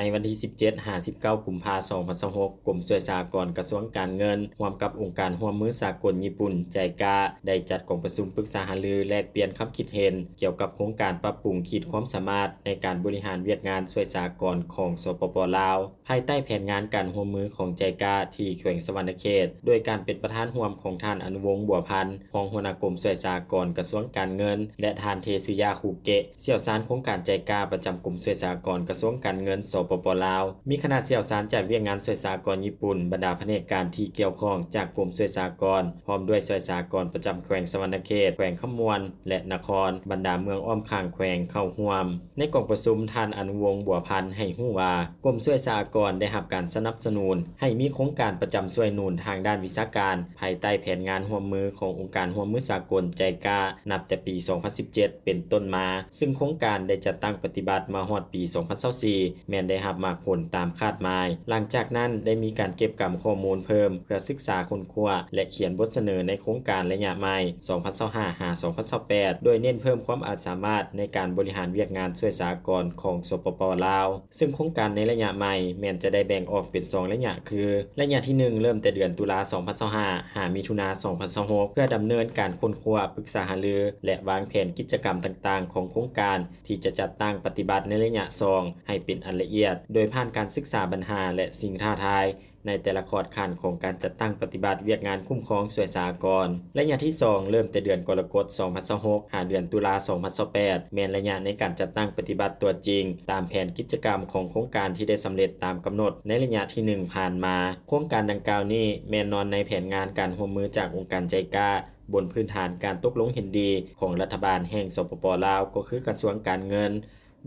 ໃນວັນທີສິບເຈັດຫາສິບເກົ້າ ກຸມພາ ສອງພັນຊາວຫົກ, ກົມຊ່ວຍສາຫະກອນກະຊວງການເງິນ ຮ່ວມກັບອົງການຮ່ວມມືສາກົນຍີ່ປຸ່ນ ໄຈກາ ໄດ້ຈັດກອງປະຊຸມປຶກສາຫາລືແລກປ່ຽນຄຳຄິດເຫັນ ກ່ຽວກັບໂຄງການປັບປຸງຂີດຄວາມສາມາດໃນການບໍລິຫານວຽກງານຊ່ວຍສາຫະກອນຂອງ ສປປ ລາວ ພາຍໃຕ້ແຜນງານການຮ່ວມມືຂອງໄຈກາ ທີ່ແຂວງສະຫວັນນະເຂດ ໂດຍການເປັນປະທານຮ່ວມຂອງທ່ານ ອະນຸວົງ ບົວພັນ ຮອງຫົວໜ້າກົມຊ່ວຍສາຫະກອນກະຊວງການເງິນ ແລະ ທ່ານ ເທຊຶຍາ ຄູເກະ ຊ່ຽວຊານໂຄງການໄຈກາ ປະຈຳກົມຊ່ວຍສາຫະກອນກະຊວງການເງິນ ສປປ ລາວ, ມີຄະນະຊ່ຽວຊານຈາກວຽກງານຊ່ວຍສາຫະກອນຍີ່ປຸ່ນ, ບັນດາພະແນກການທີ່ກ່ຽວຂ້ອງຈາກກົມຊ່ວຍສາຫະກອນ, ພ້ອມດ້ວຍຊ່ວຍສາຫະກອນປະຈຳແຂວງສະຫວັນນະເຂດ, ແຂວງຄຳມ່ວນ ແລະ ນະຄອນ, ບັນດາເມືອງອ້ອມຂ້າງແຂວງເຂົ້າຮ່ວມ. ໃນກອງປະຊຸມ, ທ່ານ ອະນຸວົງ ບົວພັນ ໃຫ້ຮູ້ວ່າ ກົມຊ່ວຍສາຫະກອນໄດ້ຮັບການສະໜັບສະໜູນໃຫ້ມີໂຄງການປະຈຳຊ່ວຍໜູນທາງດ້ານວິຊາການ ພາຍໃຕ້ແຜນງານຮ່ວມມືຂອງອົງການຮ່ວມມືສາກົນ ໄຈກາ ນັບແຕ່ປີສອງພັນສິບເຈັດເປັນຕົ້ນມາ, ຊຶ່ງໂຄງການໄດ້ຈັດຕັ້ງປະຕິບັດມາຮອດປີສອງພັນຊາວສີ່ ແມ່ນໄດ້ຮັບໝາກຜົນຕາມຄາດໝາຍ. ຫຼັງຈາກນັ້ນໄດ້ມີການເກັບກຳຂໍ້ມູນເພີ່ມ ເພື່ອສຶກສາຄົ້ນຄວ້າ ແລະ ຂຽນບົດສະເໜີໃນໂຄງການໄລຍະໃໝ່ ສອງພັນຊາວຫ້າ ຫາ ສອງພັນຊາວແປດ ໂດຍເນັ້ນເພີ່ມຄວາມອາດສາມາດໃນການບໍລິຫານວຽກງານຊ່ວຍສາຫະກອນຂອງ ສປປ ລາວ. ຊຶ່ງໂຄງການໃນໄລຍະໃໝ່ແມ່ນຈະໄດ້ແບ່ງອອກເປັນສອງໄລຍະ ຄື ໄລຍະທີໜຶ່ງ ເລີ່ມແຕ່ເດືອນຕຸລາ ສອງພັນຊາວຫ້າ ຫາ ມິຖຸນາ ສອງພັນຊາວຫົກ ເພື່ອດຳເນີນການຄົ້ນຄວ້າ, ປຶກສາຫາລື ແລະ ວາງແຜນກິດຈະກຳຕ່າງໆຂອງໂຄງການ ທີ່ຈະຈັດຕັ້ງປະຕິບັດໃນໄລຍະສອງ ໃຫ້ເປັນອັນລະອຽດ ໂດຍຜ່ານການສຶກສາບັນຫາ ແລະ ສິ່ງທ້າທາຍ ໃນແຕ່ລະຂອດຂັ້ນຂອງການຈັດຕັ້ງປະຕິບັດວຽກງານຄຸ້ມຄອງຊ່ວຍສາຫະກອນ. ໄລຍະທີສອງ ເລີ່ມແຕ່ເດືອນກໍລະກົດ ສອງພັນຊາວຫົກ ຫາເດືອນຕຸລາ ສອງພັນຊາວແປດ ແມ່ນໄລຍະໃນການຈັດຕັ້ງປະຕິບັດຕົວຈິງ ຕາມແຜນກິດຈະກຳຂອງໂຄງການທີ່ໄດ້ສຳເລັດຕາມກຳນົດໃນໄລຍະທີໜຶ່ງຜ່ານມາ. ໂຄງການດັ່ງກ່າວນີ້ແມ່ນນອນໃນແຜນງານການຮ່ວມມືຈາກອົງການໄຈກາ ບົນພື້ນຖານການຕົກລົງເຫັນດີຂອງລັດຖະບານແຫ່ງ ສປປ ລາວ ກໍຄືກະຊວງການເງິນ,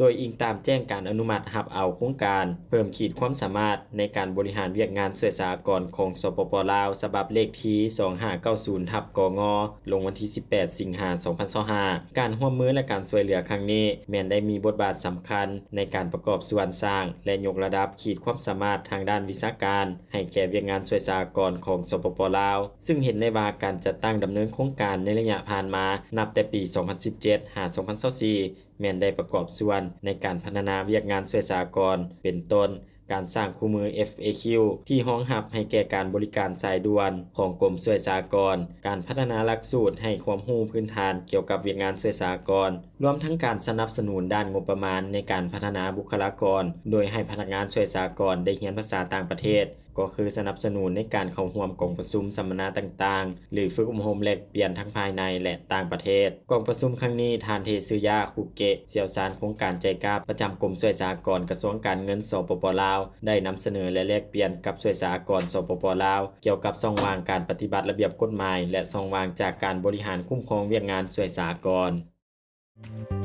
ໂດຍອີງຕາມແຈ້ງການອະນຸມັດຮັບເອົາໂຄງການເພີ່ມຂີດຄວາມສາມາດໃນການບໍລິຫານວຽກງານຊ່ວຍສາຫະກອນຂອງ ສປປ ລາວ ສະບັບເລກທີ ສອງຫ້າເກົ້າສູນ ທັບ ກງ ລົງວັນທີສິບແປດ ສິງຫາ ສອງພັນຊາວຫ້າ. ການຮ່ວມມື ແລະ ການຊ່ວຍເຫຼືອຄັ້ງນີ້ ແມ່ນໄດ້ມີບົດບາດສຳຄັນໃນການປະກອບສ່ວນສ້າງ ແລະ ຍົກລະດັບຂີດຄວາມສາມາດທາງດ້ານວິຊາການ ໃຫ້ແກ່ວຽກງານຊ່ວຍສາຫະກອນຂອງ ສປປ ລາວ, ຊຶ່ງເຫັນໄດ້ວ່າການຈັດຕັ້ງດຳເນີນໂຄງການໃນໄລຍະຜ່ານມາ ນັບແຕ່ປີສອງພັນສິບເຈັດ ຫາ ສອງພັນຊາວສີ່ ແມ່ນໄດ້ປະກອບສ່ວນໃນການພັດທະນາວຽກງານຊ່ວຍສາຫະກອນ ເປັນຕົ້ນ ການສ້າງຄູ່ມື ເອັຟເອຄິວ ທີ່ຮອງຮັບໃຫ້ແກ່ການບໍລິການສາຍດ່ວນຂອງກົມຊ່ວຍສາຫະກອນ, ການພັດທະນາຫຼັກສູດໃຫ້ຄວາມຮູ້ພື້ນຖານກ່ຽວກັບວຽກງານຊ່ວຍສາຫະກອນ, ລວມທັງການສະໜັບສະໜູນດ້ານງົບປະມານໃນການພັດທະນາບຸກຄະລາກອນ ໂດຍໃຫ້ພະນັກງານຊ່ວຍສາຫະກອນໄດ້ຮຽນພາສາຕ່າງປະເທດ ກໍຄືສະໜັບສະໜູນໃນການເຂົ້າຮ່ວມກອງປະຊຸມສຳມະນາຕ່າງໆ ຫຼື ຝຶກອົບຮົມແລກປ່ຽນທັງພາຍໃນ ແລະ ຕ່າງປະເທດ. ກອງປະຊຸມຄັ້ງນີ້, ທ່ານ ເທຊຶຍາ ຄຸເກະ ຊ່ຽວຊານໂຄງການໄຈກາ ປະຈຳກົມຊ່ວຍສາຫະກອນ ກະຊວງການເງິນ ສປປ ລາວ ໄດ້ນຳສະເໜີ ແລະ ແລກປ່ຽນກັບຊ່ວຍສາຫະກອນ ສປປ ລາວ ກ່ຽວກັບຊ່ອງວ່າງການປະຕິບັດລະບຽບກົດໝາຍ ແລະ ຊ່ອງວ່າງຈາກການບໍລິຫານຄຸ້ມຄອງວຽກງານຊ່ວຍສາຫະກອນ.